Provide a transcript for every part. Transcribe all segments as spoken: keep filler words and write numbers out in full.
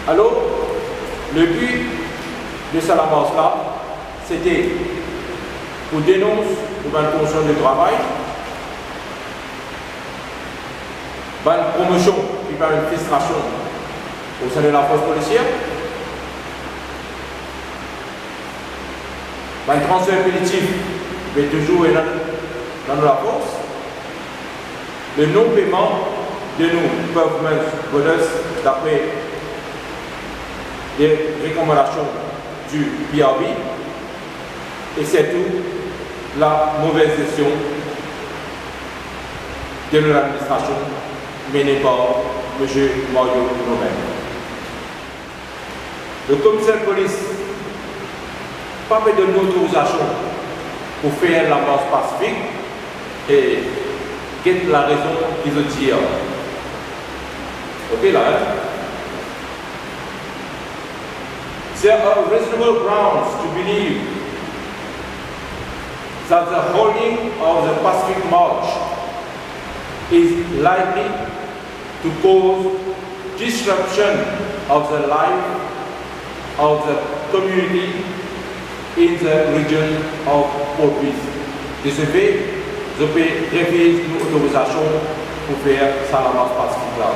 Alor, le bi de sa lamars la, sete pou denons nou bann kondision de travay, bann promosion ki bann fristrasion o sein de lafors polisier, bann transfer pinitif, me touzour ena dan nou lafors, le non-paiement de nou performance bonus dapre les recommandations du P R B, e sirtou la move zestion de nou ladministrasion mene par Misie Mario Norbin. Le komiser polis pa pe donn nou otorizasion pou fer lamars pasifik, e get larezon ki zot dir. Ok la, hein? There are reasonable grounds to believe that the holding of the Pacific March is likely to cause disruption of the life of the community in the region of Port-Louis. De ce fait, zot pe refiz nou otorizasion pou fer sa lamars pasifik la.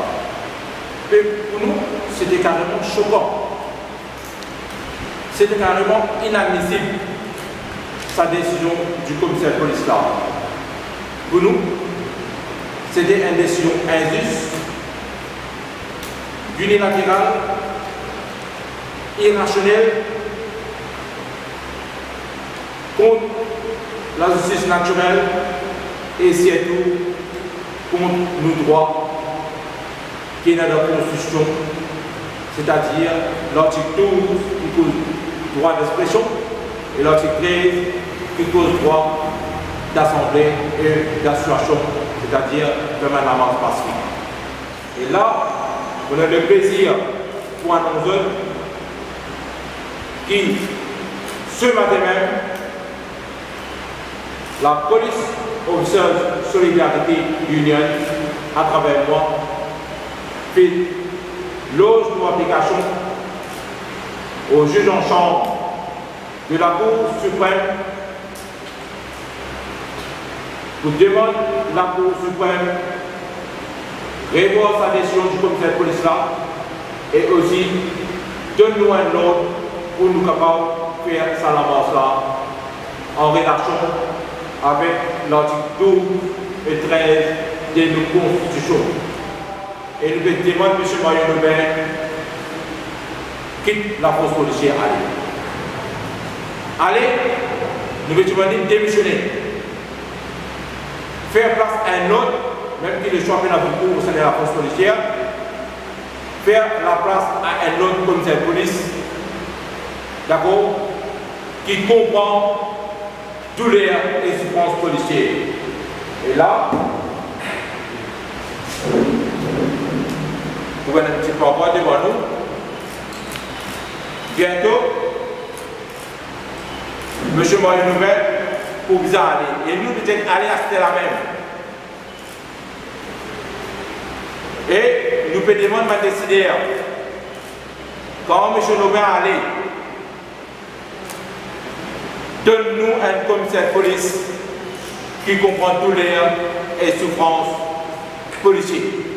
Pe pou nou, sete kareman sokan. Sete kareman inadmisib, sa desizion di komiser polis la. Pou nou, sete enn desizion inzis, inilateral, irasionel, kont lazistis natirel e sirtou kont nou drwa ki ena dan Konstitision, setadir lartik douz ki koz drwa dexpresion e lartik trez ki koz drwa dasanble e dasosiasion, setadir fer bann lamars pasifik. E la, mo ena leplezir pou anons zot ki, se matin mem, la Police Officers Solidarity Union, atraver mwa, finn loz nou aplikasion o ziz an chanm de Lakour Siprem pou demann Lakour Siprem revwar sa desizion di komiser polis la e osi donn nou enn lord pou nou kapav fer sa lamars la an relasion avek lartik douz e trez de nou Konstitision. E nou pe demann Misie Mario Norbin kit lafors polisier ale. Ale, nou pe demann li demisione. Fer plas a enn lot, mem ki leswa pena boukou o sein de lafors polisier, fer laplas a enn lot komiser polis, dakor, ki konpran douler e soufrans polisier. E la, pou enn ti parwa devan nou, biento, Misie Mario Norbin pou bizin ale. E nou, nou dir ale aster la mem. E nou pe demann bann desider, kan Misie Norbin ale, donn nou enn komiser polis ki konpran douler e soufrans polisier.